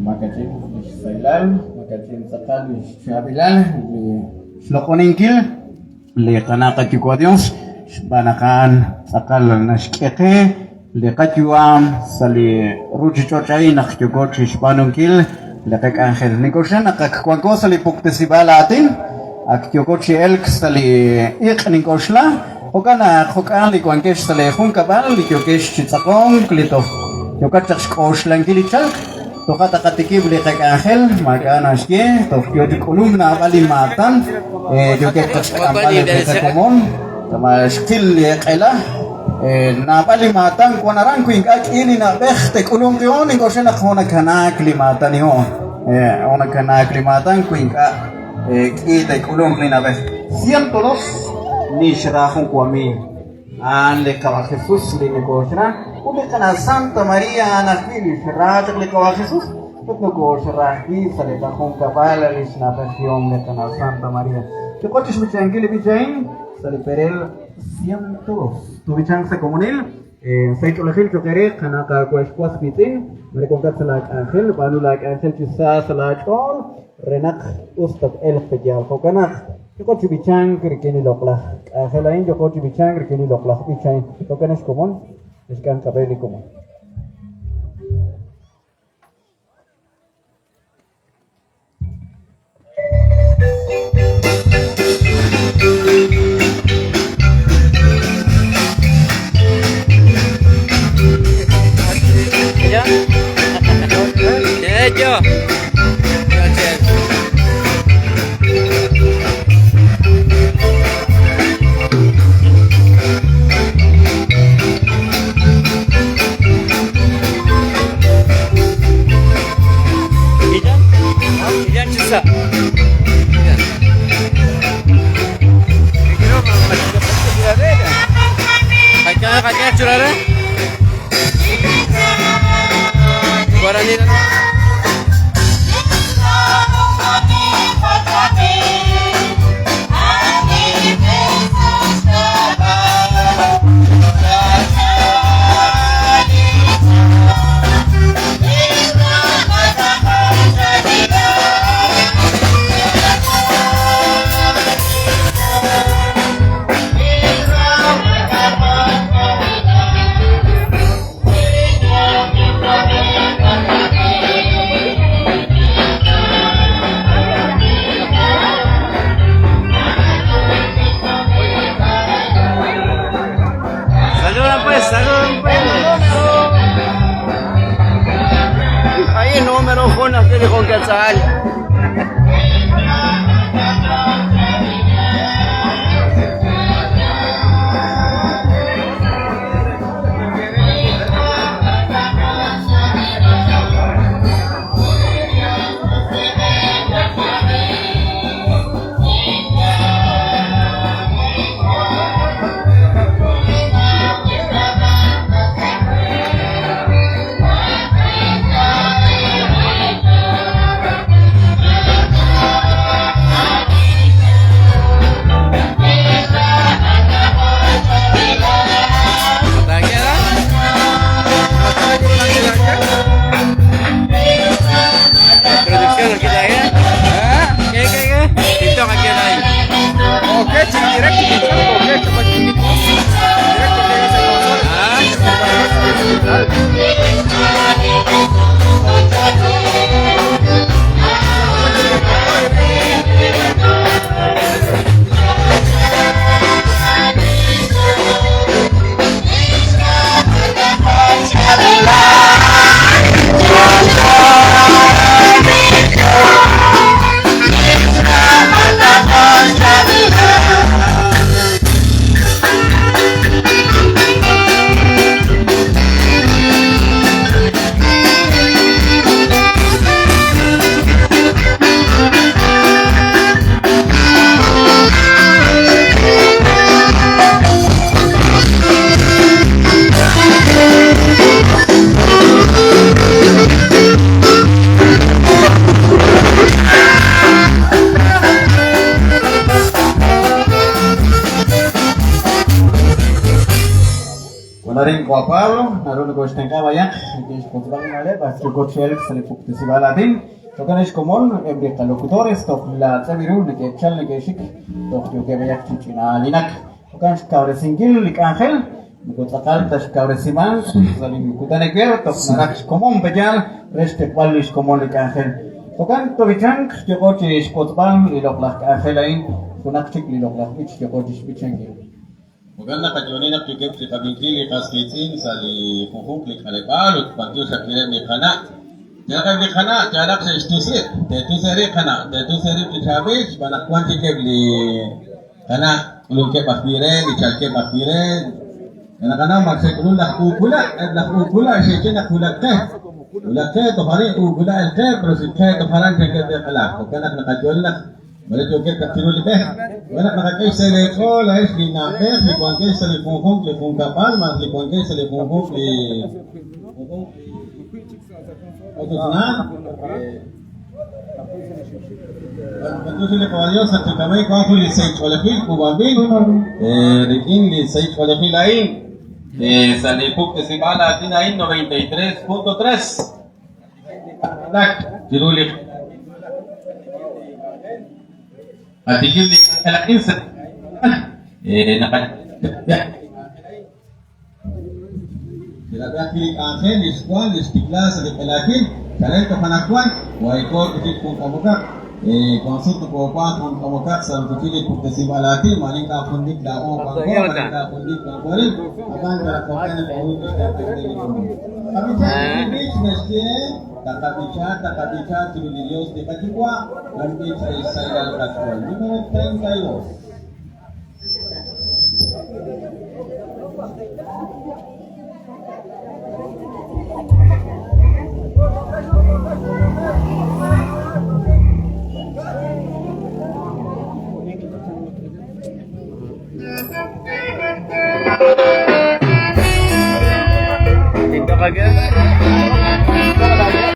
Makach'in lix sahilal, makach'in tz'aqal lix chaab'ilal, li xloq'oninkil li Qana' qaYuwa' Dios, xb'aan naq a'an tz'aqal naxk'e qe li qayu'am sa' li ruchich'och' a'in naq yooko chixb'aanunkil li qak'anjel. Nink'oxla naq ak wanko sa' li puktesib'aal aatin, ak yooko chi elk sa' li iq' nink'oxla, jo'kan naq jo'kan li wankex sa' lee junkab'al, li yookex chi tz'aqonk, li toj yookat chaq xk'oxlankil li chalk, toja' taqatikib' li qak'anjel, maak'a' naxye, toj yoo chi k'ulunk naab'al li maatan, yookeb' chaq xk'amb'al eb' li qakomon, xqil li q'ela, Naab'al li maatan wan aran, wi ink'a' k'i li na'b'ej te'k'ulunq yo'on, nink'oxla naq jo' nakanaak li maatan yo'on. Jo' nakanaak li maatan wi ink'a' k'i te'k'ulunq li na'b'ej. 102 Nixra jun wamiiw, a'an li Qawa' Jesus li nokooxra, ut li Qana' Santa Maria a'an ajwi' li xra chaq li Qawa' Jesus, ut nokooxra ajwi' sa' li qajunkab'al li xna'b'ejihom li Qana' Santa Maria. Yo'qo chixb'ichankil li b'ich a'in sa' li perel 102. Tub'ichanq sa' komonil, sa' ch'oolejil cho'q eere, qana' Qaawa' xwas wiitz'in, mare wankat sa' laak'anjel, b'aanu laak'anjel chi sa sa' laach'ool re naq us tat-elq pe yaal. Jo'kan naq yooko chi b'ichank rik'in li loq'laj k'anjel a'in, yooko chi b'ichank rik'in li loq'laj b'ich a'in. Jo'kan xkomon, xk'am qab'e li komon. Saludan pues, saludan pues. Ahí número uno que dijo que sal. Qawa' Pablo, naru nokoxtenq'a b'ayaq rik'in xwotzb'al li na'leb' ak yooko chi elk sa' li puktesib'aal aatin. Jo'kan ex komon, eb' li qalocutores toj laatz'eb' ru neke'chal neke'xik toj yookeb' b'ayaq chi ch'ina'aalinak. Jo'kan xkawresinkil li k'anjel moko tz'aqal ta xkawresimank sa' li kutan ewer toj naraj xkomon pe yaal re xtiqb'al li xkomon li k'anjel. Jo'kan tob'ichank yooko chi xwotzb'al li loq'laj k'anjel a'in, junaq chik li loq'laj b'ich yooko chi xb'ichankil. Jo'kan naqayo'oni naq yookeb' chi qab'inkil li qas qiitz'in sa' li junjunq li k'aleb'aal ut b'antiox ajwi' reheb' li qana'. Yalaq eb' li qana' yalaq xe'xtus rib', teetus eerib' qana', teetus eerib' chi chaab'il xb'aan naq wank chik eb' li qana' k'ulunkeb' ajwi' re, li chalkeb' ajwi' re. Naqanaw ma xe'k'ulun laj Ukula', eb' laj Ukula' xe'xye naq wulak qe. Wulak qe toj arin Ukula' el qe, pero si qe toj aran chankeb' li qala'. Jo'kan naq naqayo'oni naq Mare yookeb' chaq chiru li b'e. Jo'kan naq naqak'e xsahil eech'ool laa'ex li na'b'ej li wankex sa' li junjunq li junkab'al malaj li wankex sa' li junjunq li junjunq li ochochnaal. B'antiox li Qawa' Dios naq chikamik wank jun li sahil ch'oolejil k'uub'anb'il rik'in li sahil ch'oolejil a'in sa' li puktesib'aal aatin a'in 93.3. Chiru li qatikib' li k'anjel a'in sa' Chirab'i ajwi' li k'anjel li xwan li xtikla sa' li q'elaakil chalen toj anaqwan waayko chik jun k'amokaq wank sut nokoowank jun k'amokaq sa' rochochil li puktesinb'al aatin maare ink'a' jun lik laa'o wanko maare ink'a' jun lik wanko arin ab'an yalaq jo'q'e nokooru chixtenq'ankil li komon. Qab'ichaq li b'ich naxye taqab'icha taqab'icha chiru li Dios li qaYuwa' jun b'ich re xsahilal qach'ool. Número 32. Dito ka, girl.